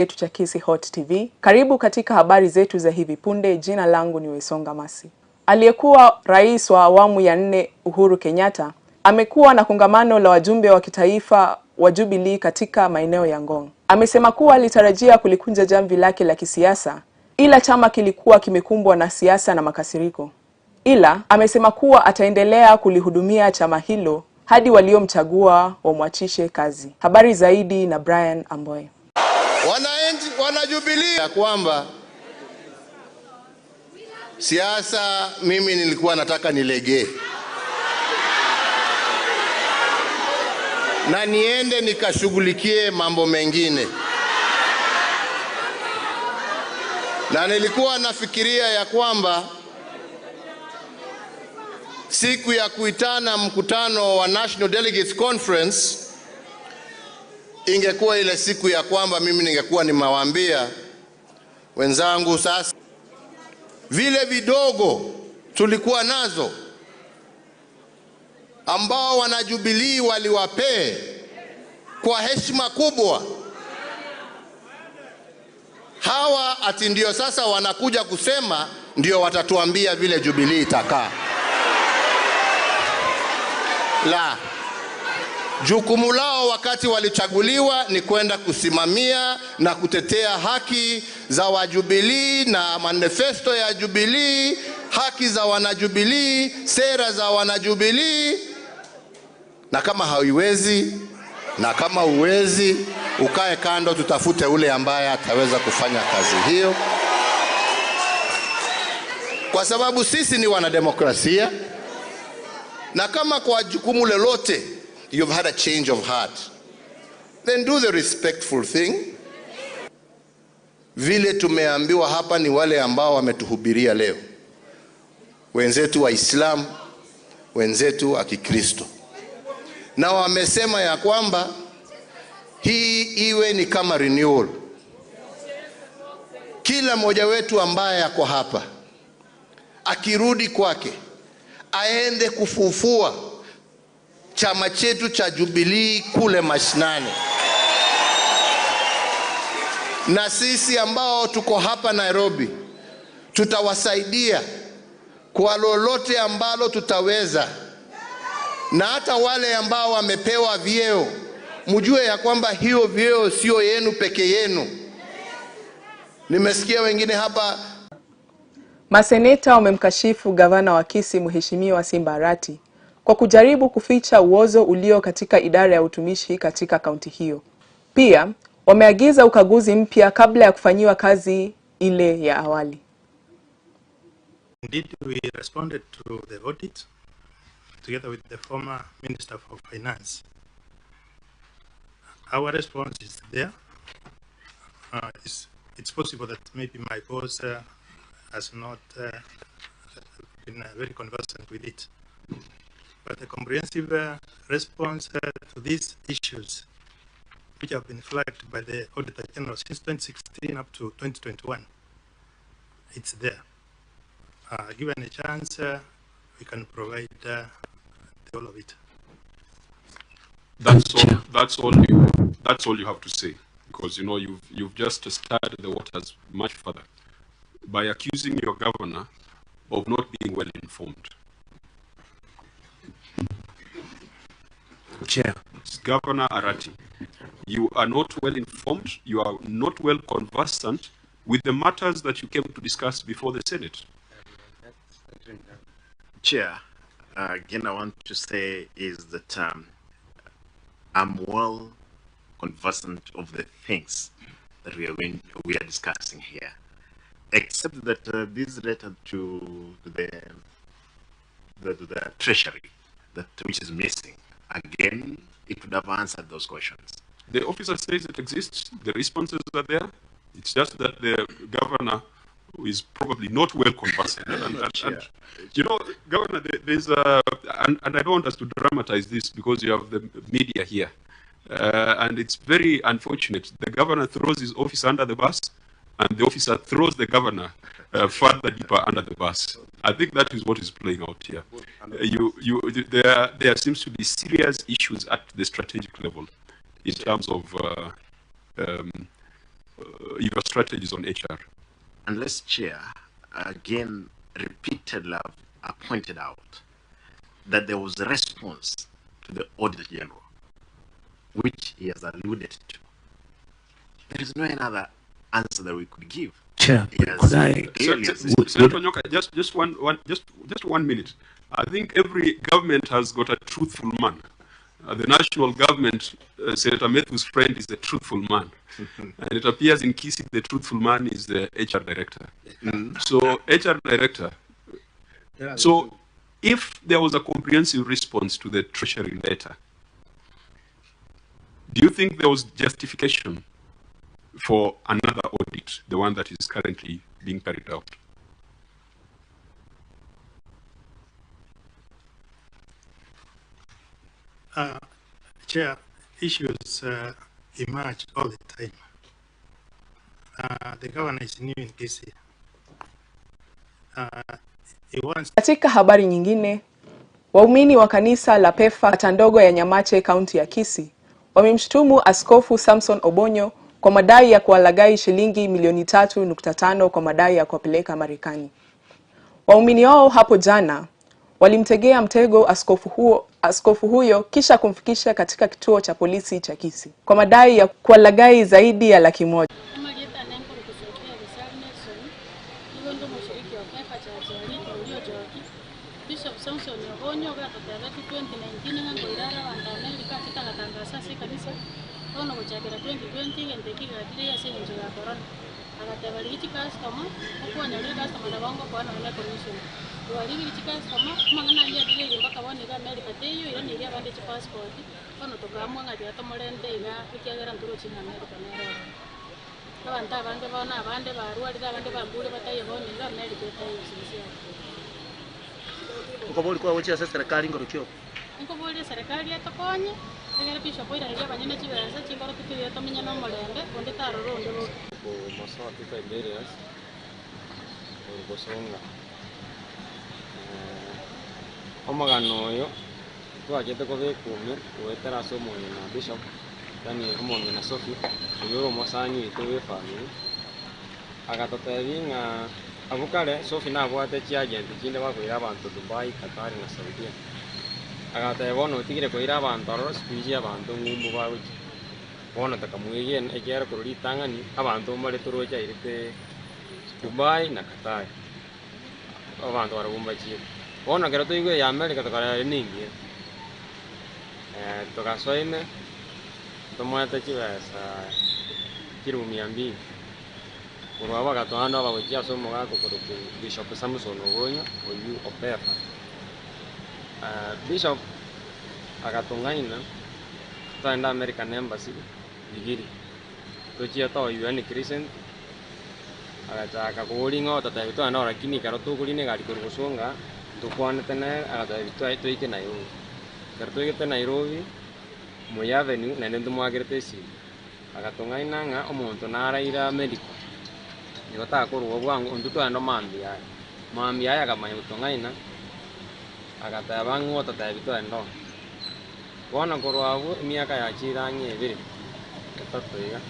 Chetu cha Kisii Hot TV. Karibu katika habari zetu za hivi punde. Jina langu ni Wesonga Masi. Aliyekuwa rais wa awamu ya nne Uhuru Kenyatta amekuwa na kongamano la wajumbe wa kitaifa wa Jubilee katika maeneo ya Ngong. Amesema kuwa alitarajia kulikunja jamvi lake la kisiasa, ila chama kilikuwa kimekumbwa na siasa na makasiriko. Ila amesema kuwa ataendelea kulihudumia chama hilo hadi waliomchagua wamwachishe kazi. Habari zaidi na Brian Amboy. Wananchi wanajubilia ya kwamba siasa, mimi nilikuwa nataka nilegee na niende nikashughulikie mambo mengine, na nilikuwa nafikiria ya kwamba siku ya kuitana mkutano wa National Delegates Conference ingekuwa ile siku ya kwamba mimi ningekuwa nimewaambia wenzangu, sasa vile vidogo tulikuwa nazo ambao wanajubilii waliwapee kwa heshima kubwa, hawa ati ndio sasa wanakuja kusema ndio watatuambia vile Jubilee itakaa. La, jukumu lao wakati walichaguliwa ni kwenda kusimamia na kutetea haki za wajubilii na manifesto ya Jubilee, haki za wanajubilii, sera za wanajubilii. Na kama haiwezi na kama uwezi, ukae kando, tutafute ule ambaye ataweza kufanya kazi hiyo, kwa sababu sisi ni wanademokrasia. Na kama kwa jukumu lolote you've had a change of heart, then do the respectful thing. Vile tumeambiwa hapa ni wale ambao wametuhubiria leo, wenzetu wa Islam, wenzetu wa Kikristo, na wamesema ya kwamba hii iwe ni kama renewal. Kila mmoja wetu ambaye ako hapa akirudi kwake aende kufufua chama chetu cha Jubilee kule mashinani. Na sisi ambao tuko hapa Nairobi tutawasaidia kwa lolote ambalo tutaweza, na hata wale ambao wamepewa vyeo, mjue ya kwamba hiyo vyeo sio yenu peke yenu. Nimesikia wengine hapa. Maseneta wamemkashifu gavana wa Kisii Mheshimiwa Simba Arati kwa kujaribu kuficha uozo ulio katika idara ya utumishi katika kaunti hiyo. Pia wameagiza ukaguzi mpya kabla ya kufanyiwa kazi ile ya awali. Indeed, we responded to the audit together with the former Minister for Finance. Our response is there. It's possible that maybe my boss has not been very conversant with it. But the comprehensive response to these issues, which have been flagged by the Auditor General since 2016 up to 2021, it's there. Given a chance, we can provide the whole of it. That's all. That's all you have to say, because you know you've just stirred the waters much further by accusing your governor of not being well informed. Chair. Governor Arati, you are not well informed. You are not well conversant with the matters that you came to discuss before the Senate. Chair, again, I want to say is that I'm well conversant of the things that we are discussing here, except that this letter to the Treasury, that which is missing. Again, it would have answered those questions. The officer says it exists. The responses are there. It's just that the governor is probably not well conversant. And you know, Governor, there's a, and I don't want us to dramatize this because you have the media here. And it's very unfortunate. The governor throws his office under the bus, and the officer throws the governor further deeper under the bus. I think that is what is playing out here. There seems to be serious issues at the strategic level in terms of your strategies on HR? Unless, Chair, again, repeatedly I've pointed out that there was a response to the Auditor General, which he has alluded to. There is no another answer that we could give. Chair, could I? Senator Nyoka, just 1 minute. I think every government has got a truthful man. The national government, Senator Methu's friend, is a truthful man. And it appears in Kisii, the truthful man is the HR director. So, HR director. So, if there was a comprehensive response to the Treasury letter, do you think there was justification for another audit, the one that is currently being carried out? Chair, issues emerge all the time. The governor is new in Kisii. He wants... Katika habari nyingine, waumini wa kanisa la Pefa kata ndogo ya Nyamache kaunti ya Kisii wamemshutumu Askofu Samson Obonyo kwa madai ya kuwalaghai shilingi milioni 3.5 kwa madai ya kuwapeleka Marekani. Waumini wao hapo jana walimtegea mtego askofu huyo kisha kumfikisha katika kituo cha polisi cha Kisii kwa madai ya kuwalaghai zaidi ya 100,000. Bishop Samson Obonyo gatotebeti 2019 ng'a ngoirara abanto America ase tagatangasa ase ekanisa bono gochakera 2020 egento eki gakire ase eng'encho ya corona agateba rigia chikastoma okwanyorire customer nabo ngokoa nonye na commission twarigire chikastoma amang'ana aywo adirire mpaka bono iga America teiyo ira niria abande chipassport bono tokaamua ng'a tiga tomorente iga ekiagera ntorochi ng'a America nere ororo abanto abange bono abande barwarire abande bambure bataiyo bono iga America etaiyo sinsiare. Ukoboli kwa wochi ase serikali ngorokio. Nkoboli serikali etokonye egere bishop oirareria abanyene chibesa chingoro tutire tomenye no omorembe onde taroro onde bo. Ko masawa tuta Iberias orugosonga. Omagano oyo twachete kobekume gwetera ase omong'ina bishop yani omong'ina Sophie oyo ore omosanyi oito bwa efamiri agatotebi ng'a abu kare Sophie nabwate chiagenti chinde bakoira abanto Dubai, Qatar na Saudia. Agateba bono otigire koira abanto ororo siku ichi abanto ng'umbu bagochia bono tokamwegena ekiagera korwa ritang'ani abanto mbare toroche airete Dubai na Qatar abanto barabwo mbachire bono ekero toigwe ya America tokarora ere ningiya togasoime tomoete chibesa chiribu mia mbili korwa bagatoanda abagochia ase omogaka okorokwa Bishop Samson Obonyo oyu Opefa. Bishop agatong'aina twaenda American Embassy Gigiri tochia to UN Crescent agachaka koboria ng'a ototebi twaenda oro lakini ekero tokorina egari korwa gosonga ntokwanete nere agatebi twaike Nairobi. Ekero twaigete Nairobi Moi Avenue naende ntomwakerete esimi agatong'aina ng'a omonto naraira medical nigo takorwa bwango intwe twaenda mambi aye mambi aye akamanya gotong'aina agateba ng'a ototebi twaenda oro bono korwa abwo emiaka yachire ang'e ebere etato iga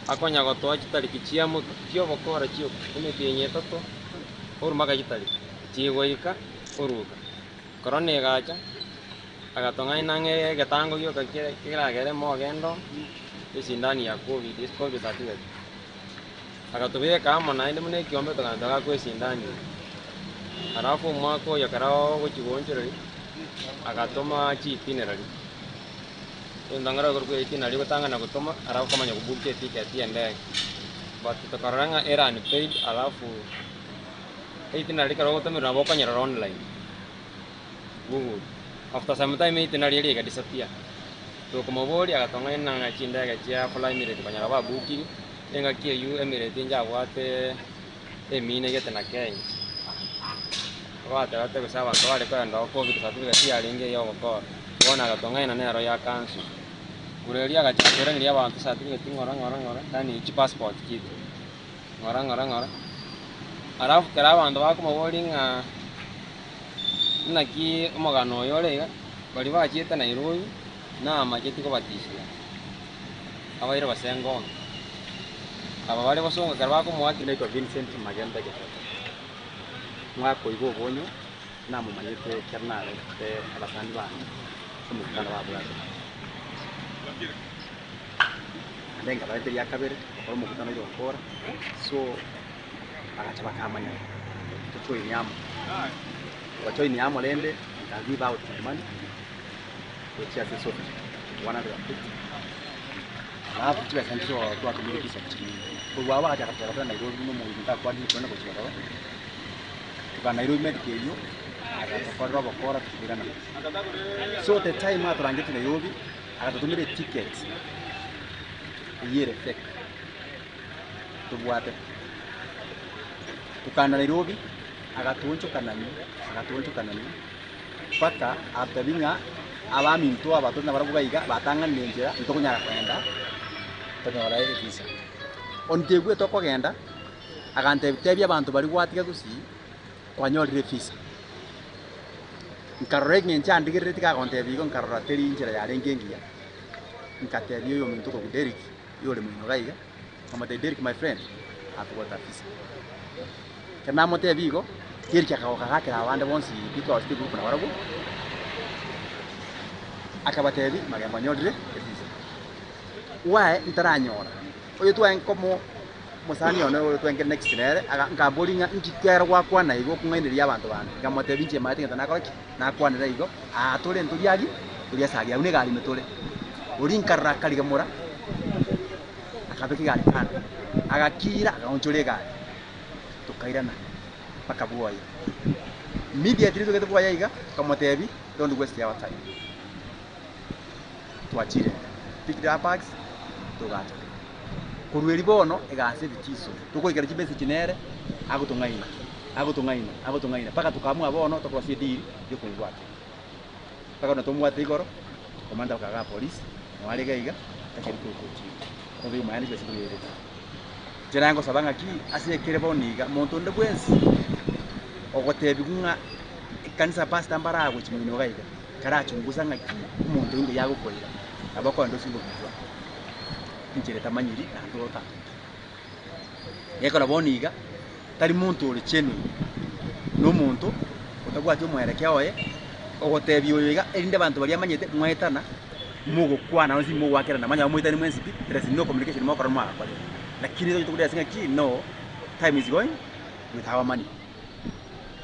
akonya gotoa chitariki chia moto chiobokora chioka emetienyi etato orumaka chitariki chigoika oruka korona egacha agatong'aina ng'a egetango gioka keragere mogendo esindani ya covid covid certificate akatubeka amo naende buna ekiombe togenda togakwa esindani alafu omwaka oyo ekero ogochigonchereri agatoma chiitinerary entang'ara korwa itinerary gotang'ana gotoma alafu okamanya kobook eticket ya endege but tokarora ng'a era unpaid alafu itinerary ekero ogotomerwa nabo okonyerora online Google after some time itinerary eria egadisappear tokomoboria agatong'aina ng'a chindege chia Fly Emirates konyora babookiri engaki eywo Emirates njabwate emine egete na Kenya batebate gose abanto bare kogenda covid certificate yarenge ya ogokora bono agatong'aina nero ya cancel korwa eria agachaka koiraneria abanto certificate ng'ora ng'ora ng'ora yaani chipassport chitu ng'ora ng'ora ng'ora alafu kera abanto bakomoboria ng'a naki omogano oyo ore iga baria bachiete Nairobi namacheti kobatishia abaire gose engonga Aba bale bosonga karwako mwaki naitwa Vincent Magenda Gitata. Mwako igo bonyo na mumanyete kernale te abasani bana omukutano wa bulaza. Ndenga barete ya kabere okora omukutano iro okora so agacha bakamanya tuchoini amo. Wachoini amo lende nka give out my money which has a sort of 150. Alafu tuwe sentro kwa community sector. Kwa wao acha kwa Nairobi no mundu kwa ni kwenda kuchora. Tuka Nairobi med keyo akatokora robo kora tukirana. So the time aturange Nairobi akatutumire ticket. Yere fake. Tubwate. Tukana Nairobi akatuncho kanani paka atabinga abaminto abatona baravuga iga batanga nenjera ntokunyara kwenda tonyora visa ontegwe tokogenda agante bitebya abantu bari gwatiga gusi kwanyorire visa nkarora ngencha ndigirire tikagonte bigo nkarora teri injira yarenge ngiya nkatebya uyo muntu ko Derek yore muno gaiga amate Derek my friend atwata visa kana mote bigo Derek akagoka gakera abande bonsi because the group na barabu akabatebi magembo nyorire visa wae ntaranyora oyo twen komo musani ono oyo twenke next nere nkamboringa nkikera gwakwana igo kung'aineria abantu bande ngamotebi nche maete ngata nakoraki nakwanera igo atore nturiagi turiasagia au negari metore ori nkarra karigamora akabeki gari kana agakira agaonchore gari tukairana paka bwoya immediately tugete bwoya iga kamotebi don't waste our time twachire pick the bags tugacha kurweri bono egase bitiso tukoikera chibese chinere agutung'aina paka tukamua bono tokrosie deal yokungwate paka no tomwate igoro komanda kaga police nwarega iga takeri kukuchi tobi mayani chibese tuyerete jerango sabanga ki asiekere boniga muntu nde bwensi ogotebi kunga kanisa pastor mbarago chimino gaiga karachunguza ngaki umuntu ngo yagukorera abakondo singo kuzwa injira tamanyiri na ndota yekora boniga tari muntu uri chenu no muntu utagwati omwerekea oye ogotebi oyo iga erinde abantu bari amanyete mwetana mugukwana no simu wakera na manya mwetani mwensi pi there is no communication mokora mwaka lakini to tukudia singa ki no time is going with our money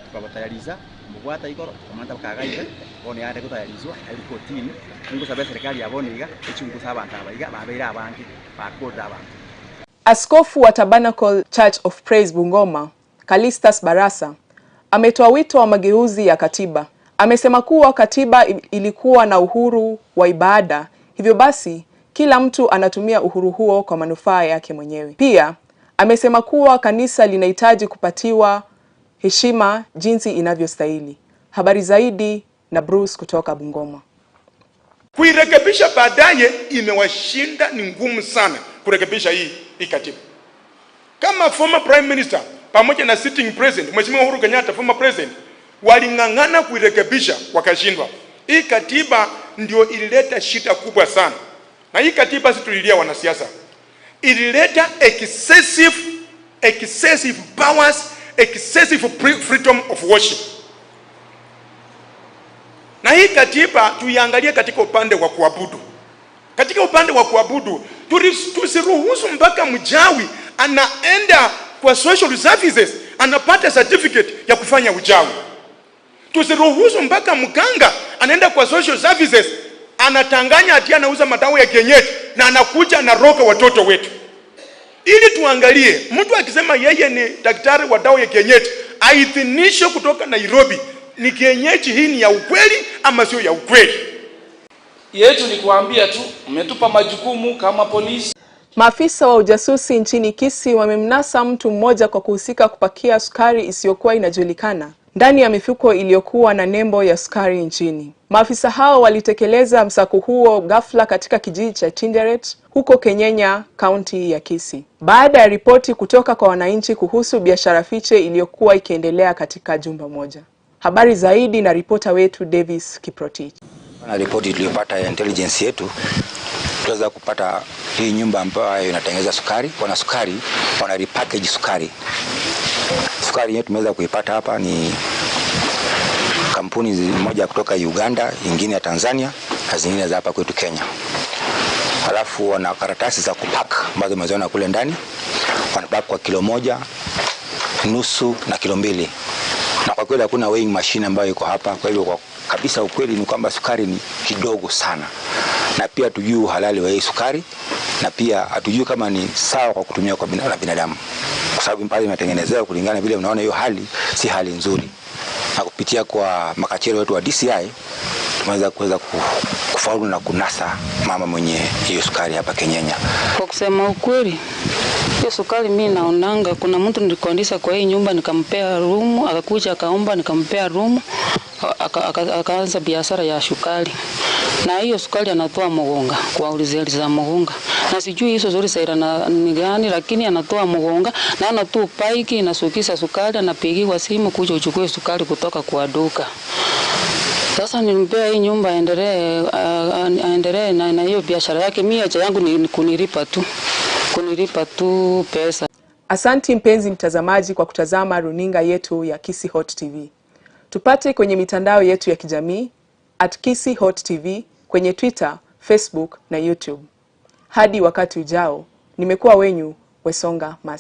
tukabatayariza mugwata igoro komanda kagaita bone yare kutayarizwa ari kotini ngo sabe serikali yaboniga echunguza abantu abaiga babeira abangi bakoda abantu. Askofu wa Tabernacle Church of Praise Bungoma, Calistus Barasa, ametoa wito wa mageuzi ya katiba. Amesema kuwa katiba ilikuwa na uhuru wa ibada, hivyo basi kila mtu anatumia uhuru huo kwa manufaa yake mwenyewe. Pia amesema kuwa kanisa linahitaji kupatiwa heshima jinsi inavyostahili. Habari zaidi na Bruce kutoka Bungoma. Kuirekebisha baadaye imewashinda, ni ngumu sana kurekebisha hii katiba. Kama former prime minister pamoja na sitting president Mheshimiwa Uhuru Kenyatta, former president, waling'ang'ana kuirekebisha wakashindwa. Hii katiba ndio ilileta shida kubwa sana. Na hii katiba si tulilia wanasiasa. Ilileta excessive powers, excessive freedom of worship. Na hii katiba tuiangalie katika upande wa kuabudu. Katika upande wa kuabudu, tusiruhusu mpaka mjawi anaenda kwa social services anapata certificate ya kufanya uchawi. Tusiruhusu mpaka mganga anaenda kwa social services anatanganya ati anauza madawa ya kienyeji na anakuja anaroga watoto wetu. Ili tuangalie, mtu akisema yeye ni daktari wa dawa ya kienyeji aidhinishwe kutoka Nairobi, ni kienyeji hii ni ya ukweli ama sio ya ukweli? Yetu ni kuambia tu, mmetupa majukumu kama polisi. Maafisa wa ujasusi nchini Kisii wamemnasa mtu mmoja kwa kuhusika kupakia sukari isiyokuwa inajulikana ndani ya mifuko iliyokuwa na nembo ya sukari nchini. Maafisa hao walitekeleza msako huo ghafla katika kijiji cha Tinderet huko Kenyenya, kaunti ya Kisii, baada ya ripoti kutoka kwa wananchi kuhusu biashara fiche iliyokuwa ikiendelea katika jumba moja. Habari zaidi na ripota wetu Davis Kiprotich. Na ripoti tuliyopata ya intelligence yetu Tuweza kupata hii nyumba ambayo inatengeneza sukari, wana sukari, wana repackage sukari. Sukari yenyewe tumeweza kuipata hapa ni kampuni moja kutoka Uganda, ingine ya Tanzania na zingine za hapa kwetu Kenya. Halafu wana karatasi za kupack ambazo umeziona kule ndani, wanapack kwa kilo 1, nusu na kilo 2. Na kwa kweli hakuna weighing machine ambayo iko hapa. Kwa hivyo kwa kabisa ukweli ni kwamba sukari ni kidogo sana, na pia hatujui uhalali wa hii sukari, na pia hatujui kama ni sawa kwa kutumia kwa binadamu, kwa sababu pale imetengenezewa kulingana vile unaona hiyo hali si hali nzuri. Na kupitia kwa makachero wetu wa DCI tumeweza kuweza kufaulu na kunasa mama mwenye hiyo sukari hapa Kenyenya. Kwa kusema ukweli, hiyo sukari mimi naonanga kuna mtu nilikondisha kwa hii nyumba nikampea room, akakuja akaomba nikampea room, akaanza biashara ya sukari. Na hiyo sukari anatoa Mugunga kwa ulizeli za Mugunga. Na sijui hizo zuri saira na ni gani, lakini anatoa Mugunga na anatoa paiki inasukisha sukari, anapigiwa simu kuja uchukue sukari kutoka kwa duka. Sasa nilimpea hii nyumba aendelee na hiyo biashara yake. Mimi haja yangu ni kunilipa tu pesa. Asanti mpenzi mtazamaji kwa kutazama runinga yetu ya Kisii Hot TV. Tupate kwenye mitandao yetu ya kijamii @KisiiHotTV kwenye Twitter, Facebook na YouTube. Hadi wakati ujao, nimekuwa wenyu Wesonga Masi.